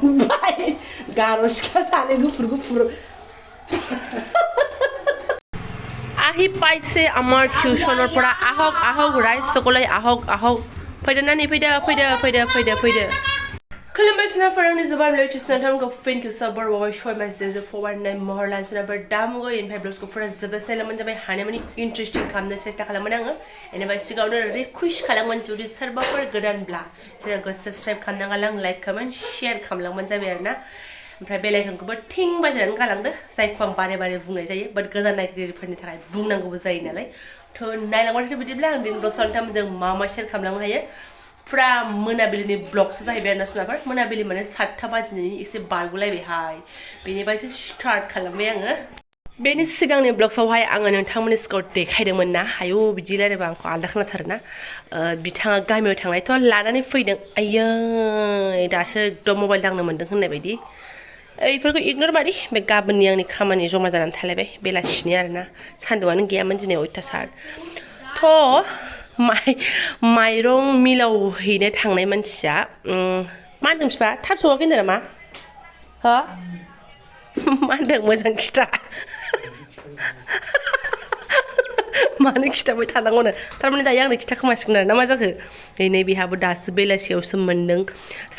बाय गार' सिख्ला सानै गुफुर আহি পাইছে আমার টিউশনৰ পৰা আহক ৰাইজ সকলে আহক फैदो नानी फैदो खुलुमबाय सोनाफोर आंनि Jobanivlog टिउसनखौ फिन खेबसे बर'आव सय मास फवारनाय महर लानो सोनाफोर दामुगो इनफाय ब्लग्सखौ फुरा जोबोद जाबाय हानायमानि इन्टारेस्टिं खालामनो सेस्था खालामोन आङो एनिफ्राय सिगाङावनो रिकुवेस्ट खालामोन जुदि सोरबाफोर गोदानब्ला चेनेलखौ साबस्क्राइब खालामना गालां लाइक कमेन्ट शेयार खालामलांबानो जाबाय आरोना ओमफ्राय बेल आइकनखौबो थिं बाजारनानै गालांदो जायखौ आं बारे बुंनाय जायो बाट गोदान नायगिरिफोरनि थाखाय बुंनांगौबो जायो नालाय थ' नायलांबाथ' बिदिब्ला आं दिन ब्लग सानथामजों मा शेयार खालामलांनो हायो फुरा मोनाबिलिनि ब्लगसो जाहैबाय आरोना सोनाफोर मोनाबिलि माने 7टा बाजिनायनि एसे बारग'लायबायहाय बेनिफ्रायसो स्टार्ट खालामबाय आङो बेनि सिगांनि ब्लग्सआवहाय आङो नोंथांमोननि सिगाङाव देखायदोंमोन ना आयौ बिदि रायलायबा आंखौ आलदा खोनाथारोना बिथाङा गामियाव थांनायथ' लानानै फैदों आयै दासो एकदम मबाइल दांनो मोन्दों होननाय बायदि बेफोरखौ इगनर मारि बे गाबोननि आंनि खामानि जमा जानानै थालायबाय बेलासिनि आरोना सान्दुंआनो गैयामोन दिनै अयथासार थ' माइरं मिलाव हैनो थांनाय मानसिया मा होनदों बिफा थाब सौवाखै होनदों नामा हो मा होनदों मोजां खिथा मानो खिथाबाय थानांगौनो थारमाने दायो आंनो खिथाखोमासिगोन आरो ना मा जाखो नै बेहाबो दासो बेलासियावसो मोन्दों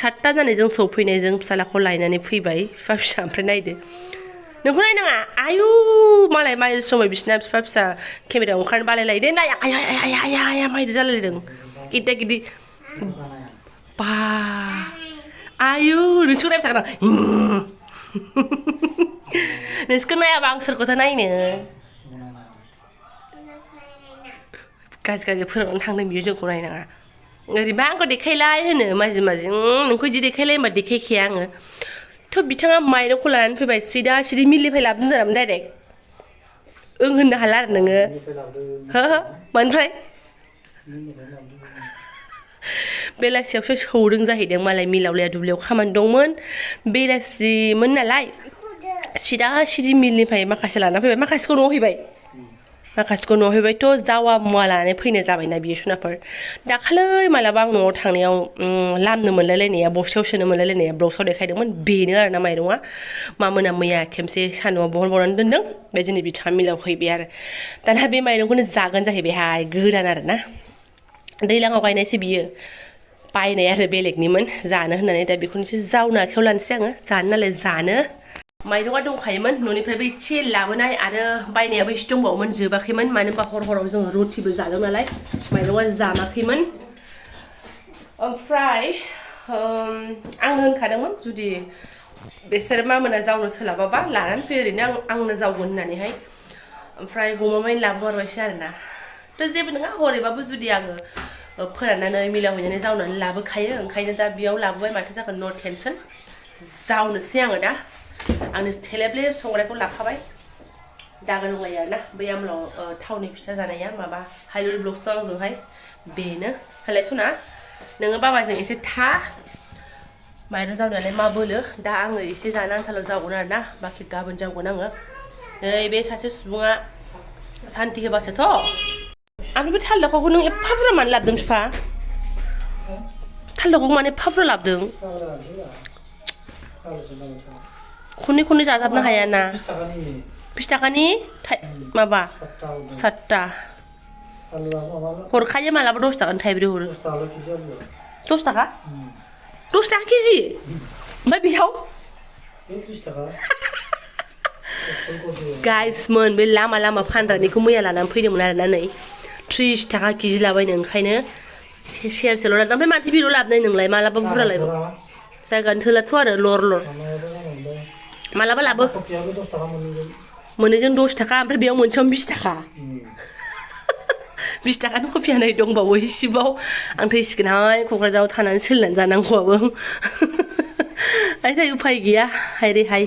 7टा जानायजों सौफैनायजों फिसालाखौ लायनानै फैबाय बिफा फिसा ओमफ्राय नायदो नोंखौ नायनाङा आयु मालाय माइ समाय बिसिना बिफा फिसा केमेरायाव ओंखारनो बालायलायो दे नाय आया माइदि जालायदों गिदा गिदि बा आयु नोंसोरखौ नायबाय थागोन नोंसोरखौ नायाबा आं सोरखौथो नायनो गाज्रि फोरोंनानै थांदों बियो जोंखौ नायनाङा ओरैबा आंखौ देखायलाय होनो माजि नोंखौ बिदि देखायलाय होनबा देखायखाया आङो थ' बिथाङा माइरंखौ लानानै फैबाय सिदा मिलनिफ्राय लाबोदों जानानै डाइरेक्ट ओं होननो हाला आरो नोङो हो मानिफ्राय बेलासियावसो सौदों जाहैदों मालाय मिलावलाया दुब्लियाव खामानि दंमोन बेलासिमोन नालाय सिदा मिलनिफ्राय माखासे लाना फैबाय माखासेखौ न'आव हैबाय माखासेखौ न'आव हैबायथ' जावा मुवा लानानै फैनो जाबायना बियो सुनाफोर दाखालै मालाबा आं न'आव थांनायाव लामनो मोनलायलायनाया बस्थायाव सोनो मोनलायलायनाया ब्लग्सआव देखायदोंमोन बेनो आरोना माइरङा मा मोना मैया खेमसे सान्दुंआव बहनबावनानै दोन्दों बे दिनै बिथाङा मिलाव हैबाय आरो दाना बे माइरंखौनो जागोन जाहैबायहाय गोदान आरोना दैज्लाङाव गायनायसो बियो बायनाय आरो बेलेगनिमोन जानो होननानै दा बेखौनो एसे जावनो आखायाव लानोसै आङो जानो नालाय जानो माइरङा दंखायोमोन न'निफ्रायबो एसे लाबोनाय आरो बायनायाबो एसे दंबावोमोन जोबाखैमोन मानो होनबा हराव जोङो रुटिबो जादों नालाय माइरङा जामाखैमोन ओमफ्राय आं होनखादोंमोन जुदि बिसोर मा मोना जावनो सोलाबाबा लानानै फै ओरैनो आंनो जावगोन होननानैहाय ओमफ्राय गमामायैनो लाबोहरबायसै आरोना थ' जेबो नङा हरैबाबो जुदि आङो फोराननानै मिलाव हैनानै जावनानै लाबोखायो ओंखायनो दा बेयाव लाबोबाय माथो जागोन नो टेनसन जावनोसै आङो दा आंनि थेलेबले संग्रायखौ लाखाबाय दागा दंलायो आरोना बै आमलाव थावनि फिथा जानाया माबा हाइलुल ब्लग्स आंजोंहाय बेनो होलाय सना नोङो बाबाजों एसे था माइरं जावनायालाय मा बोलो दा आङो एसे जानो आन्थाल' जावगोन आरोना बाखि गाबोन जावगोन आङो नै बे सासे सुबुङा सान्ति होबासोथ' ओमफ्राय बे थालदाखौखौ नों एफा बुरजा मानो लाबोदों बिफा थालदाखौखौ मानो एफा बुरजा लाबोदों खननै जाजाबनो हाया ना 20 थाखानि माबा 7टा हरखायो मालाबा 10 थाखानि थाइब्रै हरो 10 थाखा 10 थाखा केजि ओमफ्राय बेयाव 30 थाखा गाइसमोन बे लामा फानग्रानिखौ मैया लानानै फैदोंमोन आरोना नै 30 थाखा केजि लाबायनो ओंखायनो सेरसेल' लादों ओमफ्राय माथो बेल' लाबोनाय नोंलाय मालाबा बुरजा लायबाव जायगानो थोलाथ' आरो लर मालाबा लाबो मोननैजों 10 थाखा ओमफ्राय बेयाव मोनसेयावनो 20 थाखा 20 थाखानि कफिया नै दंबावो इसेबाव आं थैसिगोनहाय क'क्राझाराव थानानै सोलिनानै जानांगौआबो आयदै उफाय गैया हायरेहाय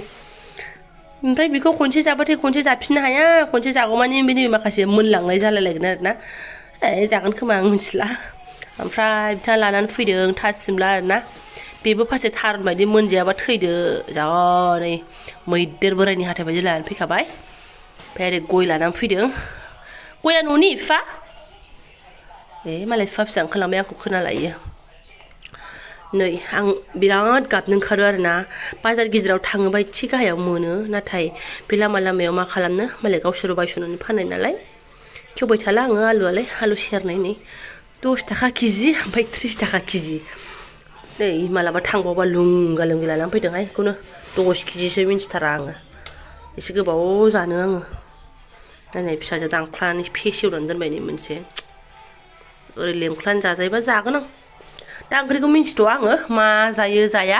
ओमफ्राय बेखौ खनसे जाबाथाय खनसे जाफिननो हाया खनसे जागौमानि बिनि माखासे मोनलांनाय जालायलायगोन आरोना जागोन खोमा आं मिथिला ओमफ्राय बिथाङा लानानै फैदों थासिमला आरोना बेबो फारसे थारुन बायदि मोनजायाबा थैदो जा नै मैदेर बोरायनि हाथाय बायदि लानानै फैखाबाय ओमफ्राय ओरै गय लानानै फैदों गया न'नि बिफा मालाय बिफा फिसा ओंखारलांबाय आंखौ खोनालायो नै आं बिराद गाबनो ओंखारो आरोना बाजार गिदिराव थाङोबा एसे गाहायाव मोनो नाथाय बे लामायाव मा खालामनो मालाय गावसोर बायस'नानै फानो नालाय खेवबाय थाला आङो आलुआलाय आलु सेरनाय नै 10 थाखा केजि ओमफ्राय 30 थाखा केजि नै मालाबा थांबावबा लुंगा लुंगि लानानै फैदोंहाय बेखौनो 10 केजिसो मिन्थिथारा आङो एसे गोबाव जानो आङो नायनाय फिसाजो दांख्लानानै फेसेवनानै दोनबाय नै मोनसे ओरै लेमख्लान जाजायोबा जागोन आं दा ओंख्रिखौ मिन्थिथ'आ आङो मा जायो जाया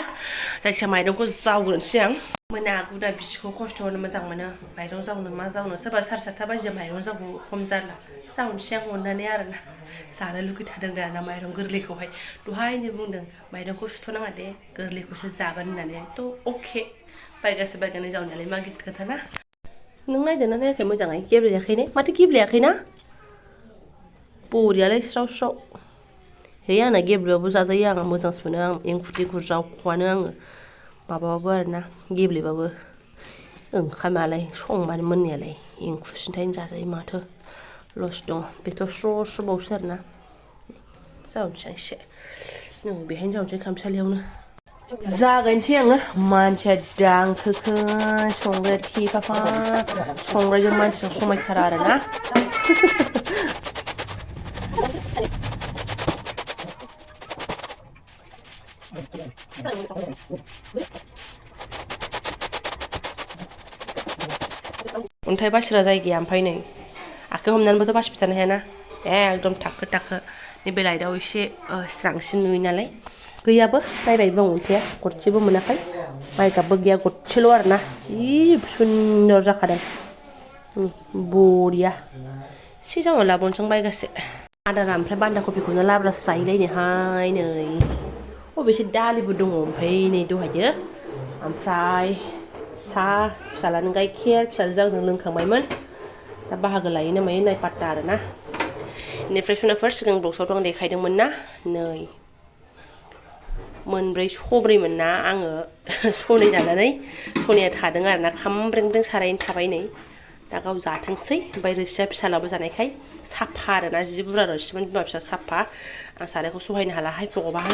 जायखिया माइरंखौ जावग्रोनोसै आं मोना गुदा बिदिखौ खस्थ' होनो मोजां मोनो माइरं जावनो मा जावनो सोरबा 7:30 बाजियाव माइरं जावो खम जारला जावनोसै आं अननानै आरोना जानो लुगैथारदों दाना माइरं गोरलैखौहाय दहायनो बुंदों माइरंखौ सुथ'नाङा दे गोरलैखौसो जागोन होननानै थ' अके बायगासे बायगानै जावनायालाय मा गिदिर खोथा ना नों नायदोंना नायाखै मोजाङै गेब्लेयाखै ने माथो गेब्लेयाखैना बरियालाय स्राव स्राव है आंना गेब्लेबाबो जाजायो आं मोजांसो मोनो आं एंखुर जावखवानो आङो माबाबाबो आरोना गेब्लेबाबो ओंखामालाय संबानो मोननायालाय एंखुरसिनथायनो जाजायो माथो लस दं बेथ' स्र' स्र'बावसो आरोना जावनोसै आं एसे बेहायनो जावनोसै खामसालियावनो जागायनोसै आङो मानसिया दांखोखो संग्राया थेफाफा संग्रायजों मानसिया समायथारा आरोना अन्थाइ बासिरा जायगाया ओमफ्राय नै आखाइ हमनानैबोथ' बासिबाय थानो हायाना एकदम थाखो थाखो नैबे लाइटआव एसे स्रांसिन नुयो नालाय गैयाबो नायबायबो आं अन्थाइया गरसेबो मोनाखै माइगाबबो गैया गरसेल' आरोना जि सुन्दर जाखादों बरिया एसे जावना लाबावनोसै आं बायगासे आदारा ओमफ्राय बान्दा कफिखौनो लाब्रासो जाहैलायनोहाय नै अबेसे दालिबो दङ ओमफ्राय नै दहायो ओमफ्राय साहा फिसालानो गाइखेर फिसाजो आंजों लोंखांबायमोन दा बाहागो लायो ना मायो नाय पात्ता आरोना बेनिफ्राय सुनाफोर सिगां ब्लग्सआवथ' आं देखायदोंमोन ना नै मोनब्रै सब्रैमोन ना आङो सनै जानानै सनैया थादों आरोना खामब्रेंब्रें सारायनो थाबाय नै दा गाव जाथोंसै ओमफ्राय रोसिया फिसालाबो जानायखाय साफा आरोना जि बुरजा रोसिमोन बिमा फिसा साफा आं सारायखौ सहायनो हालाहाय भगबान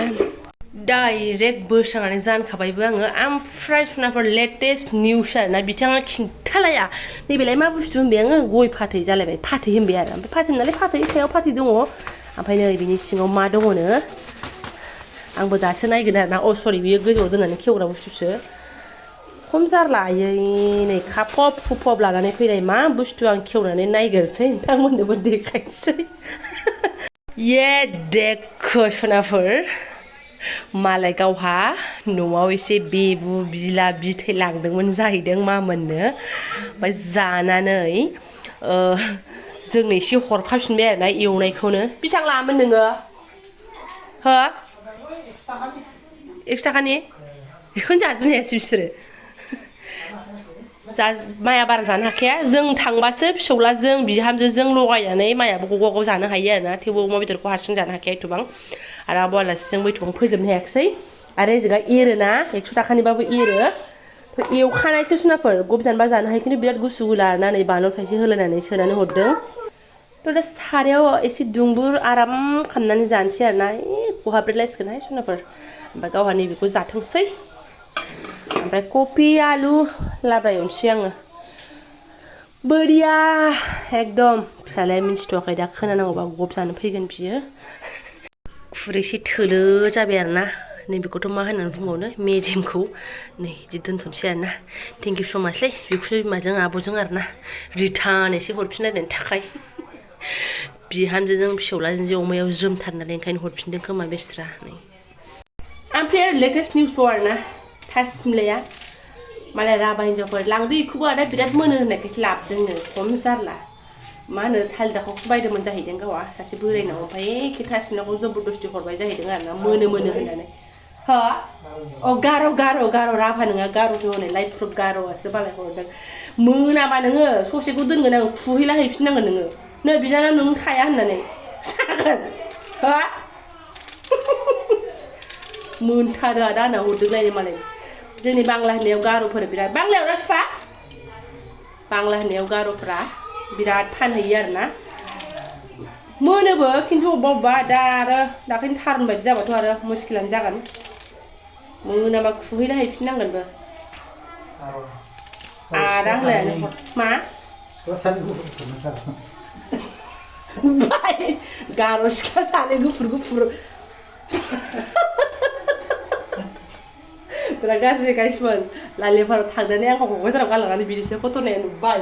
डाइरेक्ट बोस्रांनानै जानखाबायबो आङो ओमफ्राय सुनाफोर लेटेस्ट निउस आरोना बिथाङा खिन्थालाया नैबेलाय मा बुस्थु होनबाय आङो गय फाथै जालायबाय फाथै होनबाय आरो ओमफ्राय फाथै नालाय फाथै सायाव फाथै दङ ओमफ्राय नै बिनि सिङाव मा दङनो आंबो दासो नायगोन आरोना सरि बियो गोजौआव दोननानै खेवग्रा बुस्थुसो खम जारला आयै नै खाफब खुफब लानानै फैनाय मा बुस्थु आं खेवनानै नायग्रोसै नोंथांमोननोबो देखायनोसै ये देखो सुनाफोर मालाय गावहा न'आव एसे बेबु बिला बिथै लांदोंमोन जाहैदों मामोननो ओमफ्राय जानानै जोंनो एसे हरफाफिनबाय आरोना एवनायखौनो बेसेबां लामोन नोङो हो 1 थाखानि बेखौनो जाजोबनो हायासै बिसोरो माइया बारा जानो हाखाया जों थांबासो फिसौलाजों बिहामजोजों लगायनानै माइयाबो गगाव जानो हायो आरोना थेवबो अमा बेदरखौ हारसिं जानो हाखाया एथबां आरो आब' आलासिजों बैथ'बां फोजोबनो हायाखिसै आरो एजोंहा एरोना 100 थाखानिबाबो एरो एवखानायसो सुनाफोर गब जानबा जानो हायो खिन्थु बिराद गुसु गुला आरोना नै बानलु थाइसे होलायनानै सोनानै हरदों थ' दा सारायाव एसे दुंबुर आराम खालामनानै जानोसै आरोना खहाब्रेलायसिगोनहाय सुनाफोर ओमफ्राय गावहा नैबेखौ जाथोंसै ओमफ्राय कफि आलु लाब्रा एवनोसै आङो बोरिया एकदम फिसालाया मिन्थिथ'वाखै दा खोनानांगौबा गब जानो फैगोन बियो खुरैसे थोलो जाबाय आरोना नैबेखौथ' मा होननानै बुंबावनो मेजेमखौ नै बिदि दोनथ'नोसै आरोना थेंक इउ स' माचलै बिखुनजो बिमाजों आब'जों आरोना रिटार्न एसे हरफिनलायनायनि थाखाय बिहामजोजों फिसौलाजों जे अमायाव जोमथार नालाय ओंखायनो हरफिनदों खोमा बेस्रा नै ओमफ्राय लेटेस्ट निउसबाव आरोना थासिमलाया मालाय राभा हिनजावफोर लांदो इखौबो आदा बिराद मोनो होननायखायसो लाबोदोंनो खम जारला मा होनो थालिदाखौसो बायदोंमोन जाहैदों गावहा सासे बोरायनाव ओमफ्राय एखे थासिमलाखौ जबरदस्ति हरबाय जाहैदों आरोना मोनो होननानै हो गार' राभा नङा गार'सो हनै लाइट प्रुफ गार'आसो मालाय हरदों मोनाबा नोङो ससेखौ दोनगोन आं फुहैला हैफिननांगोन नोङो नै बिजानाव नों थाया होननानै जागोन हो मोनथारो आदा आंना हरदोंलायनो मालाय जोंनि बांला होननायाव गार'फोर बिराद बांलायाव ना फिफा बांला होननायाव गार'फ्रा बिराद फानहैयो आरोना मोनोबो खिन्थु अबेबा दा आरो दाख्लैनि थारुन बायदि जाबाथ' आरो मुस्किलानो जागोन मोनाबा खुहैला हैफिननांगोनबो आदा होनलायानो मा बाय गार' सिख्ला सानै गुफुर बिराद गाज्रि गाइसमोन लालिपाराव थांनानै आंखौ क'क्राझाराव गालांनानै बिदिसो फट' नायनो नुबाय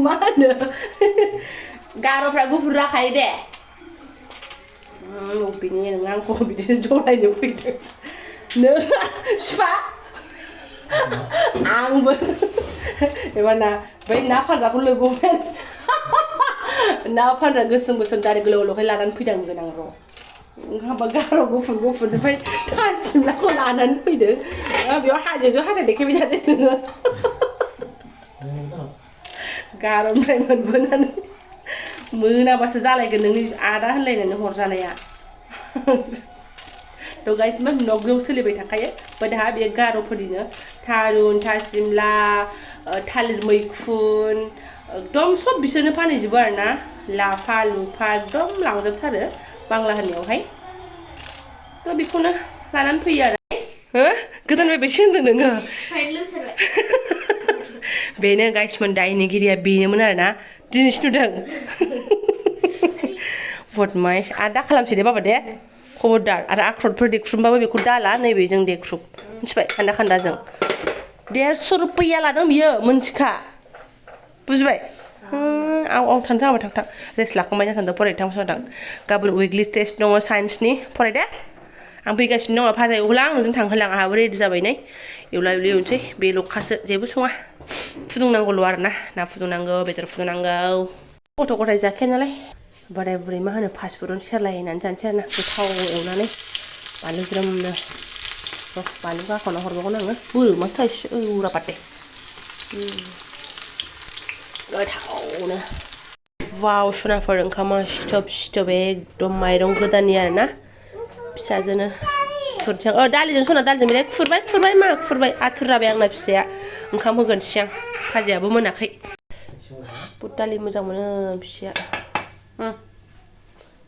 मा होनो गार'फ्रा गुफुर जाखायो दे बिनि नों आंखौ बिदिनो जलायनो फैदों नों फिफा आंबो एबार ना बै ना फानग्राखौ लोगो मोन ना फानग्रा गोसोम दारि गोलावहाय लानानै फैदों होनगोन आं र' हाबा गार' गुफुरनिफ्राय थासिमलाखौ लानानै फैदों बेयाव हाजोजों हाजो देखायबाय थादों नोङो गार'निफ्राय मोनबोनानै मोनाबासो जालायगोन नोंनि आदा होनलायनानै हरजानाया थ' गाइस मा न'आव सोलिबाय थाखायो दा बेयो गार'फोरनिनो थारुन थासिमला थालिर मैखुन एकदम सब बिसोरनो फानहैजोबो आरो ना लाफा लुफा एकदम लांजोबथारो बांला होननायावहाय थ' बेखौनो लानानै फैयो आरो गोदान बायबायसो होनदों नोङो बेनो गाइसमोन दायनिगिरिया बेनोमोन आरो ना दिनैसो नुदों बदमाइस आरो दा खालामसै दे बाबा दे खबरदार आरो आख्रटफोर देख्रुबबाबो बेखौ दाला नैबे जों देख्रुब मिथिबाय खान्दाजों 150 रुपैया लादों बियो मोनथिखा बुजिबाय आं थांथां रेस्ट लाखांबाय ना थांदों फरायनो गाबोन उइकलि टेस्ट दङ साइन्सनि फराय दे आं फैगासिनो दङ भाजा एवहोला आं नोंजों थांहोलां आंहाबो रेडि जाबाय नै एवला एवनोसै बेल'खासो जेबो सङा फुदुंनांगौल' आरो ना फुदुंनांगौ बेदर फुदुंनांगौ गथ' गथाय जाखाया नालाय बोराय बुरै मा होनो फास्टफुडआवनो सेरलायनानै जानोसै आरो ना गोथाव एवनानै बानलु ज्रोमनो बानलु गाखावना हरबावगोन आङो बोरमा थाइसे उरा पाते गोथावनो वाव सुनाफोर ओंखामा सिथोब एकदम माइरं गोदाननि आरो ना फिसाजोनो खुरसां दालिजों सना दालिजों बेलाय खुरबाय आथुर जाबाय आंना फिसाया ओंखाम होगोनसै आं भाजायाबो मोनाखै बुट दालि मोजां मोनो फिसाया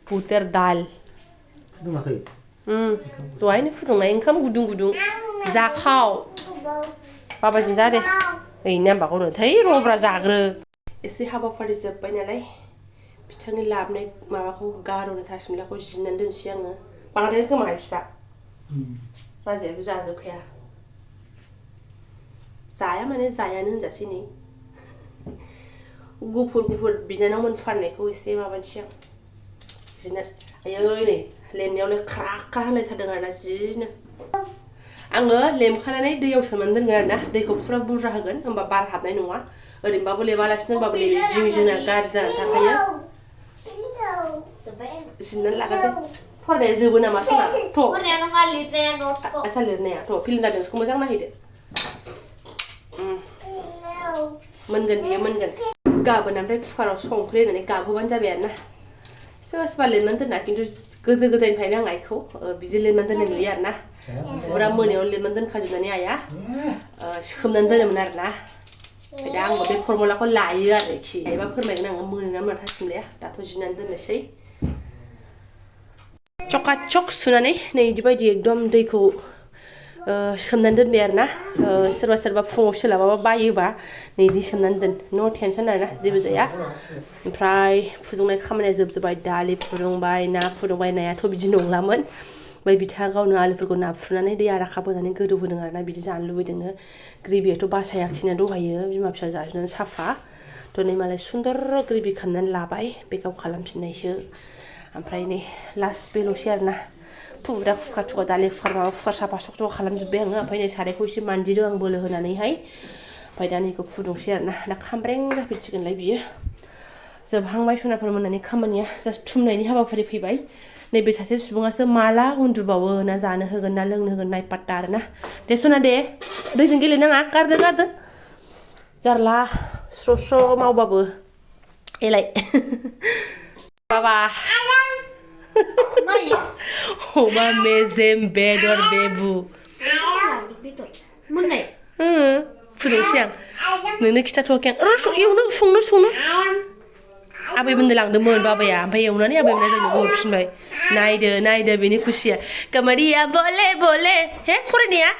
बुटेर दाल दहायनो फुदुंनाय ओंखाम गुदुं जाखाव बाबाजों जा दे ओइनो होनबाखौनो थै रब्रा जाग्रो एसे हाबाफारि जोब्बाय नालाय बिथांनि लाबोनाय माबाखौ गार'नो थासिमलाखौ जिरनानै दोनसै आङो बांद्राय गोमाहाय बिफा राजायाबो जाजोबखाया जाया माने जायानो होनजासै नै गुफुर बिनानावमोन फाननायखौ एसे माबानोसै आं जिना आयै नै लेमनायावलाय ख्रा होनलायथारदों आरोना जिनो आङो लेमखानानै दैयाव सोमनानै दोनगोन आरोना दैखौ फुरा बुरजा होगोन होमबा बार हाबनाय नङा ओरैनोबाबो लेमालासिनो होनबाबो नैबे जिं-जिंना गाज्रि जानानै थाखायो जिरनानै लागोनसै फरायनाया जोबो नामा सना थ' फरायनाया नङा लिरनाया न'ट्सखौ आसा लिरनाया थ' फिल्म नोट्सखौ मोजां नायहैदो मोनगोन बियो मोनगोन गाबोन ओमफ्राय कुकाराव संख्रि होनानै गाबहोबानो जाबाय आरो ना सोरबा लिरनानै दोनना खिन्थु गोदो गोदायनिफ्रायनो आं आइखौ बिदि लिरनानै दोननाय नुयो आरो ना फुरा मोनायाव लिरनानै दोनखाजोबनानै आइया सोमनानै दोनोमोन आरो ना ओमफ्राय दा आंबो बे फरमुलाखौ लायो आरोखि एबा फोरमायगोन आङो मोनो ना मोना थासिमलाया दाथ' जिनानै दोननोसै चकाचक सुनानै नै बिदिबायदि एकदम दैखौ सोमनानै दोनबाय आरो ना सोरबा फुङाव सोलाबाबा बायोबा नै बिदि सोमनानै दोन न' टेनसन आरो ना जेबो जाया ओमफ्राय फुदुंनाय खामानिया जोबजोब्बाय दालि फुदुंबाय ना फुदुंबाय नायाथ' बिदि नंलामोन ओमफ्राय बिथाङा गावनो आलुफोरखौ नाफ्रुनानै दैया राखाब होनानै गोदौ होदों आरो ना बिदि जानो लुबैदोंनो ग्रेभियाथ' बासायाखिसैना दहायो बिमा फिसा जाजोबनानै साफा थ' नै मालाय सुन्दर ग्रेभि खालामनानै लाबाय बेगाव खालामफिननायसो ओमफ्राय नै लास्ट बेल'सै आरो ना फुरा कुकार दालि कुकार साफा सक खालामजोब्बाय आङो ओमफ्राय नै सारायखौ एसे मानजिदों आं बोलो होनानैहाय ओमफ्राय दा नैखौ फुदुंसै आरो ना दा खामब्रें जाफिनसिगोनलाय बियो जोबहांबाय सनाफोर मोननानै खामानिया जास्ट थुमनायनि हाबाफारि फैबाय नैबे सासे सुबुङासो माला उन्दुबावो ना जानो होगोन ना लोंनो होगोन नायपात्ता आरो ना दे सना दे दैजों गेलेनाङा गारदो जारला स्र' मावबाबो एलाय बाबा अमा मेजेम बेदर बेबु फुदुंसै आं नोंनो खिथाथ'वाखै आं संनो आबैमोननो लांदोंमोन बाबाया ओमफ्राय एवनानै आबैमोना जोंनोबो हरफिनबाय नायदो बेनि खुसिया कमेडिया बोले बोले हे फरायनाया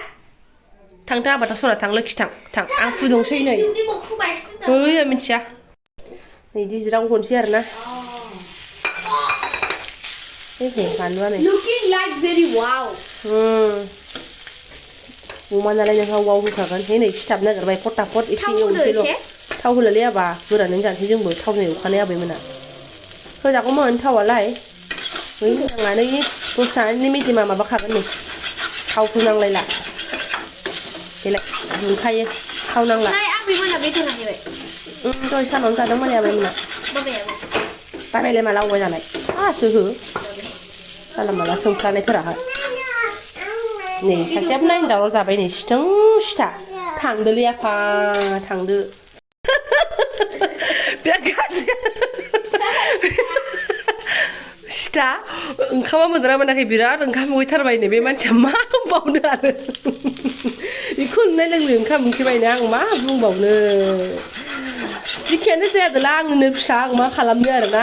थांथां आबादाव सना थां लोखि थां आं फुदुंसै नै ओइ आं मिथिया नै इदि जिराव हरनोसै आरोना बानलुआ नै looking like very wow अमा नालाय नोंहा वाव होखागोन हे नै सिथाब नागिरबाय फटाफट एसे एवनोसैल' थाव होलालै आबा गोरानैनो जानोसै जोंबो थावजों एवखानाय आबैमोना होजागौमोन थावालाय बै नाङानै दसेनि मेजेमा माबाखागोन नै थावखौ नांलायला बेलाय दुंखायो थाव नांला आबैमोना बेदर जाहैबाय दहाय सानावनो जादों माने आबैमोना बाबायालाय माला अमा जानाय आसो हो जाला माला सोंफ्लानायफोराहाय नै सासेयाबो नायनो दावराव जाबाय नै सिथों सिथा थांदोलै आफा थांदो बिराद गाज्रि सिथा ओंखामा मोनदोंना मोनाखै बिराद ओंखाम उखैथारबाय नै बे मानसिया मा बुंबावनो आरो बेखौ नुनाय लोगो ओंखाम उखैबायना आं मा बुंबावनो जिखियानो जायादोला आंनो फिसा आं मा खालामनो आरोना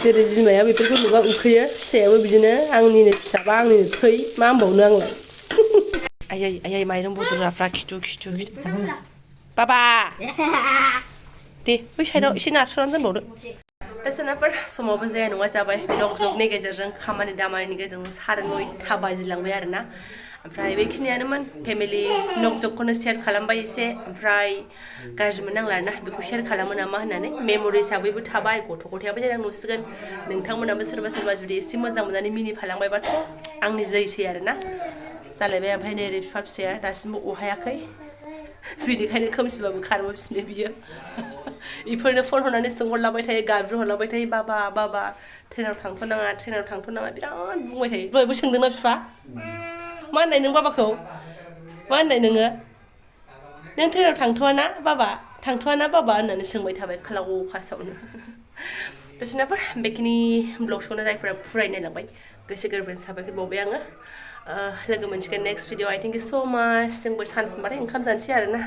जेरै बिमाया बेफोरखौ नुबा उखैयो फिसायाबो बिदिनो आंनिनो फिसाबा आंनिनो थै मा होनबावनो आंलाय आयै माइरं बुद्रुग्राफ्रा खिथु बाबा दे बै साइडआव एसे नारसोनानै दोनबावदो दा सोनाफोर समावबो जाया नङा जाबाय ब्लग जबनि गेजेरजों खामानि दामानिनि गेजेरजों 9:30 बाजिलांबाय आरोना ओमफ्राय बेखिनियानोमोन फेमिलि ब्लग जबखौनो शेयार खालामबाय एसे ओमफ्राय गाज्रि मोननांला आरोना बेखौ शेयार खालामो नामा होननानै मेम'रि हिसाबैबो थाबाय गथ'आबो देनां नुसिगोन नोंथांमोनाबो सोरबा जुदि एसे मोजां मोननानै मिनिफालांबायबाथ' आंनि जैसै आरोना जालायबाय ओमफ्राय नै ओरै बिफा फिसाया दासिमबो अहायाखै बिनिखायनो खोमसिबाबो खारबोफिनो बियो इफोरनो फन हरनानै सोंहरलाबाय थायो गाबज्रिहरलाबाय थायो बाबा ट्रेनाव थांथ'नाङा बिराद बुंबाय थायो दहायबो सोंदोंना बिफा मा होननाय नों बाबाखौ मा होननाय नोङो नों ट्रेनाव थांथ'वा ना बाबा होननानै सोंबाय थाबाय खालाव खासावनो दसेनाफोर बेखिनि ब्लगखौनो जायफोरा फुराय नायलांबाय गोसो गोरबोनि साबायखर बावबाय आङो लोगो मोनसिगोन next video I thank you स' माच जोंबो चान्स मोनबाथाय ओंखाम जानोसै आरोना